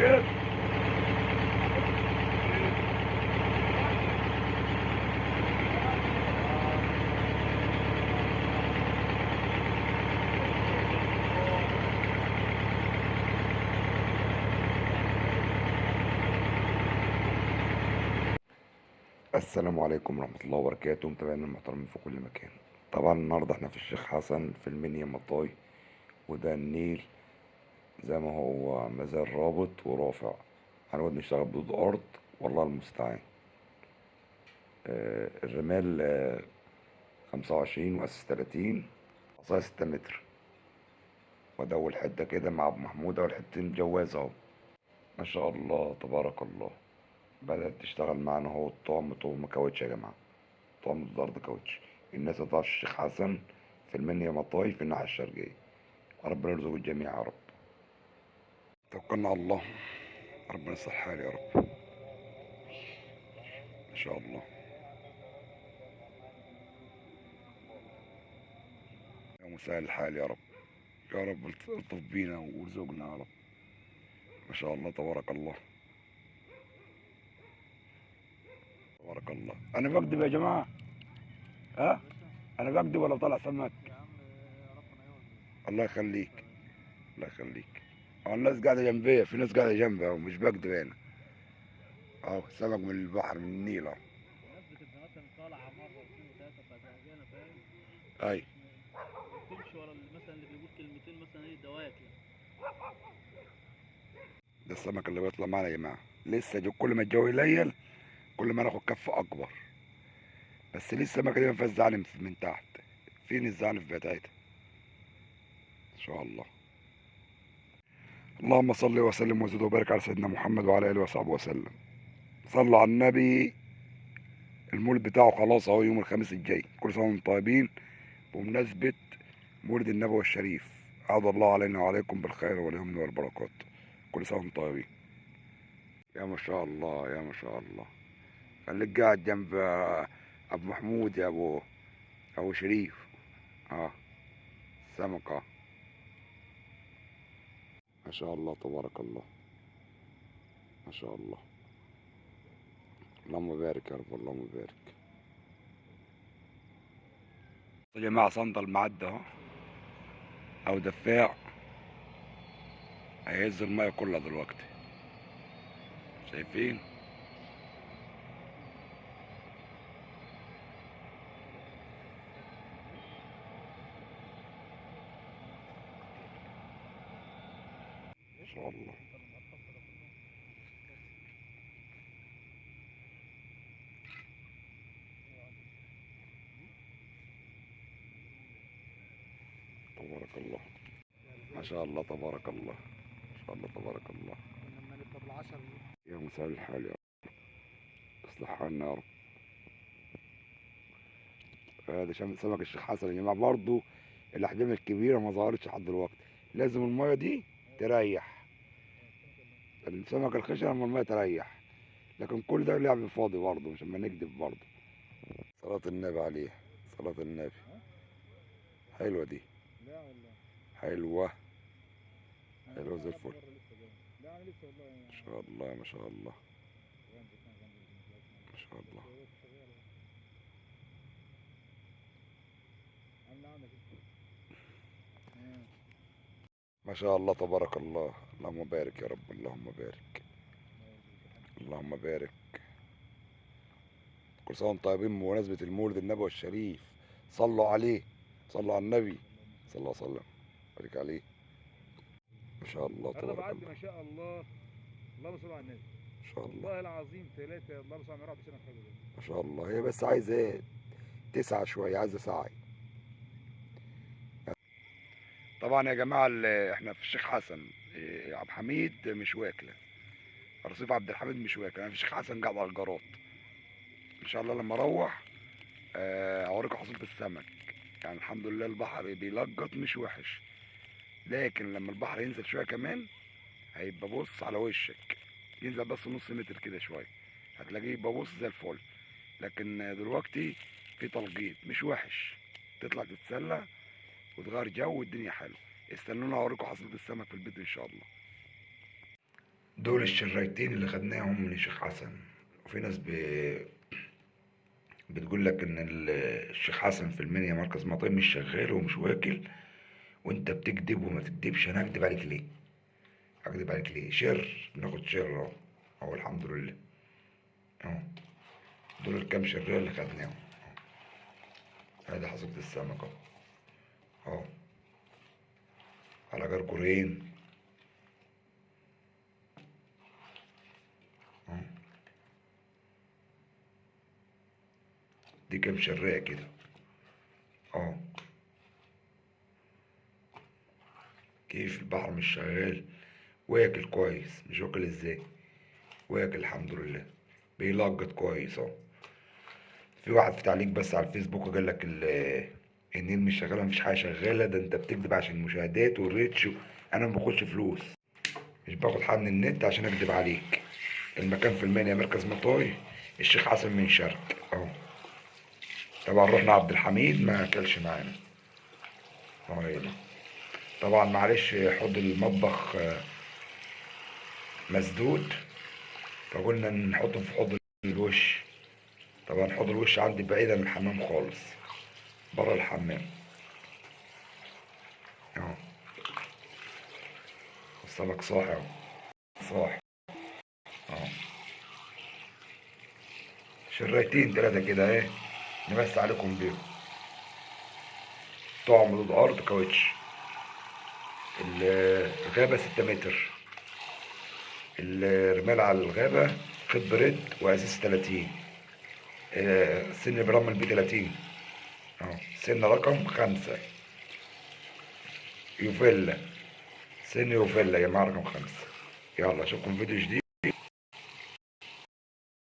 السلام عليكم ورحمة الله وبركاته، متابعينا المحترمين في كل مكان. طبعا النهاردة احنا في الشيخ حسن في المنيا مطاي، وده النيل زي ما هو مازال رابط ورافع. هنقعد نشتغل بدود أرض والله المستعان. الرمال 25 وأساس 30، عصاية 6 متر. وده أول حتة كده مع أبو محمود، أول حتتين جواز أهو. ما شاء الله تبارك الله، بدأت تشتغل معانا اهو. الطعم طعم كاوتش يا جماعة، طعم الأرض كاوتش. الناس اللي تعرف الشيخ حسن في المنيا مطاي في الناحية الشرقية. ربنا يرزق الجميع يا رب. توكلنا على الله، ربنا يصلح حالي يا رب إن شاء الله. يا مسهل الحال يا رب، يا رب الطف بينا وارزقنا يا رب. ما شاء الله تبارك الله تبارك الله. انا بكذب يا جماعة؟ ها؟ انا بكذب ولا طالع سمك؟ الله يخليك الله يخليك. الناس قاعدة جنبي، في ناس قاعدة جنبي اهو، مش بكذب انا. اهو سمك من البحر من النيل اهو. الناس بتبقى مثلا طالعه مرة واثنين وثلاثة فزهقانه، فاهم؟ اي بتمشي ورا مثلا اللي بيقول كلمتين مثلا ايه دواك يعني. ده السمك اللي بيطلع معانا يا جماعة، لسه جو كل ما الجو يليل كل ما ناخد كفه اكبر. بس لسه السمكة دي ما فيهاش زعانف من تحت. فين الزعانف بتاعتها؟ ان شاء الله. اللهم صل وسلم وزد وبارك على سيدنا محمد وعلى اله وصحبه وسلم. صلوا على النبي. المولد بتاعه خلاص اهو يوم الخميس الجاي. كل سنة وانتم طيبين بمناسبة مولد النبوي الشريف. عاد الله علينا وعليكم بالخير واليمن والبركات. كل سنة وانتم طيبين. يا ما شاء الله يا ما شاء الله. خليك قاعد جنب ابو محمود يا ابو شريف. سمكة ما شاء الله تبارك الله ما شاء الله. اللهم بارك يا رب، اللهم بارك. يا جماعة صندل معدي اهو او دفاع، هيهز المية كلها دلوقتي. شايفين؟ ما شاء الله. تبارك الله ما شاء الله تبارك الله ما شاء الله تبارك الله. يا مساء الحال يا رب، اصلح حالنا يا رب. هذا سمك الشيخ حسن يا جماعة. برضه الاحجام الكبيرة ما ظهرتش لحد دلوقتي، لازم المية دي تريح. السمك الخشن لما المية تريح، لكن كل ده لعب فاضي برضه، مش اما نكذب برضه. صلاة النبي عليه، صلاة النبي. حلوة دي، حلوة حلوة زي الفل. ما شاء الله ما شاء الله ما شاء الله. ما شاء الله تبارك الله. اللهم بارك يا رب، اللهم بارك اللهم بارك. كل سنة وانتم طيبين بمناسبة المولد النبوي الشريف. صلوا عليه، صلوا على النبي صلى الله عليه وسلم، بارك عليه. ما شاء الله تبارك الله ما شاء الله. اللهم صل على النبي. ما شاء الله والله العظيم ثلاثة. اللهم صل على النبي. ما شاء الله. هي بس عايزة ايه؟ تسعة شوية، عايزة سعي. طبعا يا جماعة احنا في الشيخ حسن. عبد الحميد مش واكلة، رصيف عبد الحميد مش واكل. انا في الشيخ حسن قاعد على الجرات. ان شاء الله لما اروح اوريكم حصيلة السمك. يعني الحمد لله البحر بيلقط مش وحش، لكن لما البحر ينزل شوية كمان هيبقى بص على وشك، ينزل بس نص متر كده شوية هتلاقيه يبقى بص زي الفل. لكن دلوقتي في تلقيط مش وحش، تطلع تتسلى وتغير جو والدنيا حلوة. استنونا اوريكم حصيله السمك في البيت ان شاء الله. دول الشرايتين اللي خدناهم من الشيخ حسن. وفي ناس بتقول لك ان الشيخ حسن في المنيا مركز مطاي مش شغال ومش واكل، وانت بتكذب وما تكذبش. انا هكدب عليك ليه؟ هكدب عليك ليه؟ شر، بناخد شر اهو اهو الحمد لله اهو. دول الكام شرية اللي خدناهم اهو. ادي حصيلة السمك اهو اهو، على جرجورين اهو. دي كام شرية كده اهو. كيف البحر مش شغال؟ واكل كويس، مش واكل ازاي؟ واكل الحمد لله، بيلقط كويس اهو. في واحد في تعليق بس على الفيسبوك قال لك النيل مش شغالة، مفيش حاجة شغالة، ده انت بتكذب عشان المشاهدات والريتش. انا ما باخدش فلوس، مش باخد حاجة من النت عشان اكذب عليك. المكان في المنيا مركز مطاي، الشيخ حسن من شرق اهو. طبعا رحنا عبد الحميد ما اكلش معانا اهو. طبعا معلش حوض المطبخ مسدود، فقلنا نحطه في حوض الوش. طبعا حوض الوش عندي بعيد عن الحمام خالص، بره الحمام اهو. السمك صاحي اهو، صاحي اهو. شرايتين تلاتة كده اهي نمس عليكم بيهم. طعم ضد ارض كاوتش. الغابة 6 متر، الرمال على الغابة خيط بريد وأساس 30، سن برمل ب 30 اهو. سن رقم 5 يوفيلا، سن يوفيلا يا جماعة رقم 5. يلا اشوفكم فيديو جديد.